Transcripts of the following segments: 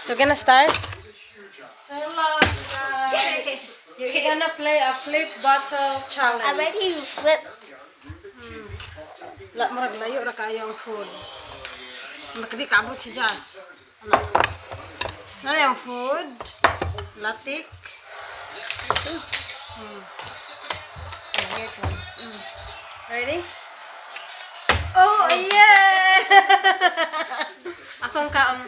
So gonna start? Hello, guys. We're gonna play a flip bottle challenge. Already flipped. La, murag layo ra kayo ang food. Makadi kaabot si Jazz. Ano? Ano yung food? Latik. Ready? Oh, yeah! Akong kaon.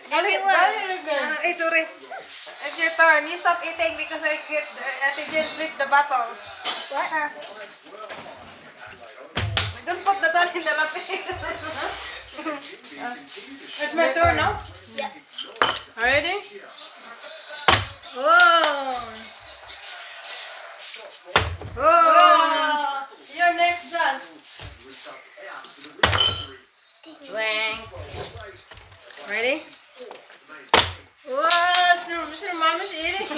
Dali, dali, dali. Ay, sorry. It's your turn. You stop eating because I get Ate Jill flip the bottle. What? Don't put the one in the latte. It's my turn now. Yeah. Ready? Whoa! Oh! You're next, Jazz. Wang. Ready? Whoa! Sir, Mom is eating.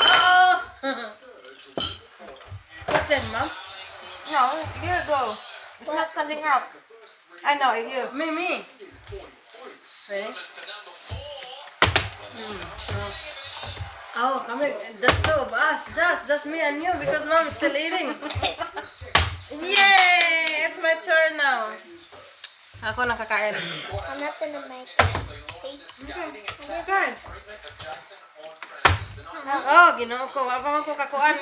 Oh! What's that, Mom? No, you go. It's not standing up. I know, you. Me, me. Ready? Oh, come here. Just two of us. Just me and you because Mom is still eating. Yay! It's my turn now. Ako nakakain. I'm not gonna make it. See? Good. Oh, Ginoo ko. Wa pa man ko kakuan.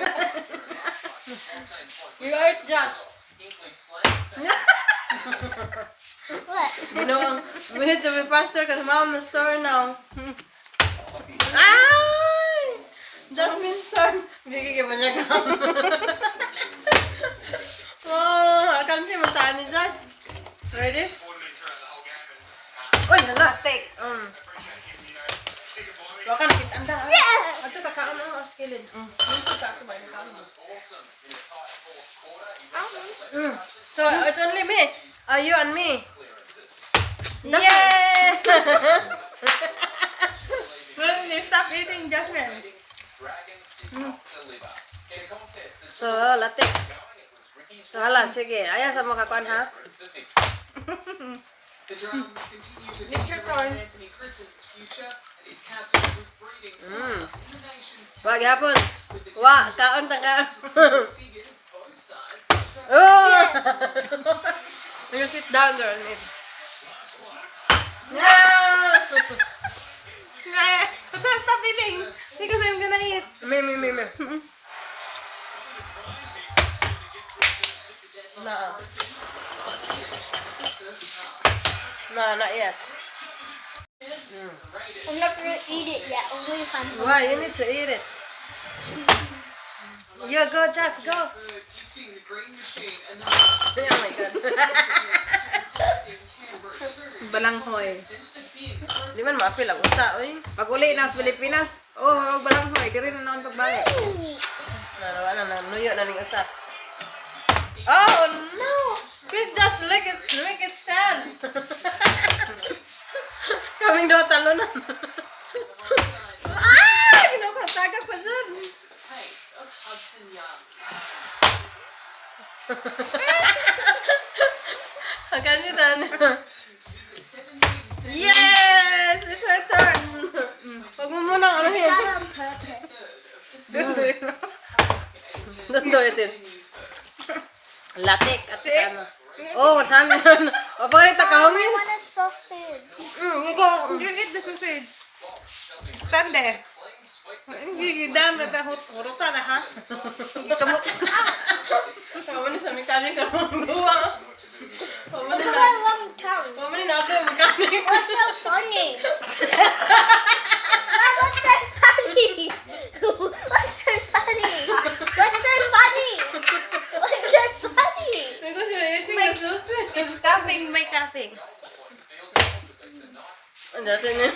You ate, Just. What? Ginoo, we need to be faster because Mom is turn now. Ay! Jasmine's turn. Bigay ka ba niya ka? Oh, akam siya mataan ni Jas. Ready? Uy, hala. Take. Wa ka nakita anda. Yeah! Ato kakaon ang os kilid. Dito ka ako ba kaon mo. So it's only me. You and me. Yay! Well, you stop eating, Jasmine. So, latik. So, hala, sige. Ayaw sa mga kakuan, ha? The drums continue to It's your turn. Anthony Griffin's future and his captain was breathing fire in the nation's Wa, gihapon. with the Wa, kaon ta ka. figures both sides were struggling. Oh! You sit down there and eat. No! But stop eating because I'm gonna eat. Me, me, me, me. No. No, not yet. I'm not gonna eat it yet. Only if I'm hungry. Why? You need to eat it. You go, just go. Bird gifting the green machine another Oh my God. costing Canberra two. Balanghoy. Sent to the bin for Di man maapil ang usa, oy. Pag uli na sa Pilipinas, oh, og balanghoy. Diri na naon pagbalik. Na, na, na, na, nuyo na ning usa. Oh no! Quick, just look it, make it stand. Kaming duha talunan. Ah! Ginoo ko, tagak pa dun. to the pace of Hudson Young. Ang tan. The 17 Yes! It's my turn. Wag mo munang ano yun. Not on purpose. Don't do it. Don't do it. News first. Latik at saka ano. Oh, saan yun? O, bakit Mom, I takahongin? want a sausage. Go. You eat the sausage. Stand there. Gigidan na ta huruta na ha. Kamot. Kamu ni sa mechanic sa mga duwa. Kamu ni Look at na. my long tongue. Kamu ni na ako yung mechanic. What's so funny? Mom, what's so funny? What's so funny? What's so funny? What's so funny? Because you're eating the sausage. It's coughing, my coughing. Ang dati niya.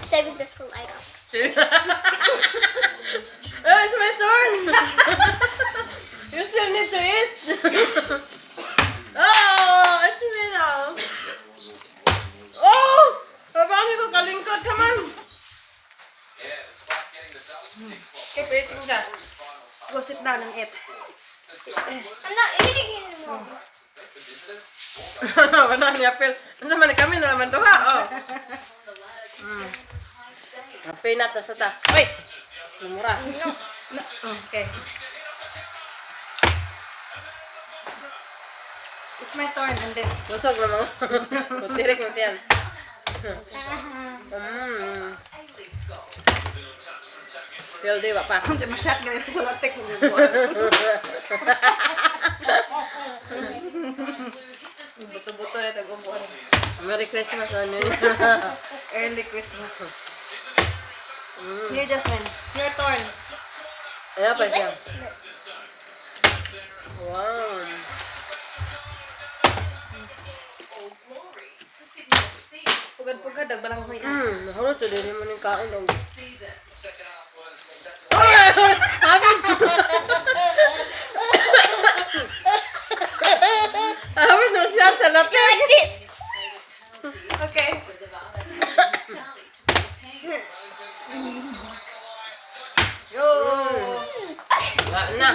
Saving this for later. Oh, it's my turn. You still need to eat. Oh, it's me now. Oh, paano ko kalingkod? Come on. Keep eating that. Go sit down and eat. I'm not eating anymore. Wala ni apil. Ano man kami na man duha oh. Apil na ta sa ta. Oy. Lumura. No, okay. It's my turn and then Kusog na mga. Kutirik mo tiyan. Feel di ba pa? Hindi ma-shot ganito sa latik. Buto-buto na tag-ubo. Merry Christmas ano yun. Early Christmas. Here, Jasmine. Your turn. Ayan pa siya. Wow. Pugad-pugad, nagbalanghoy. Nahulot to din mo ning kaon daw. Awit na siya sa latte. Like this. Okay. Yo! Wa na.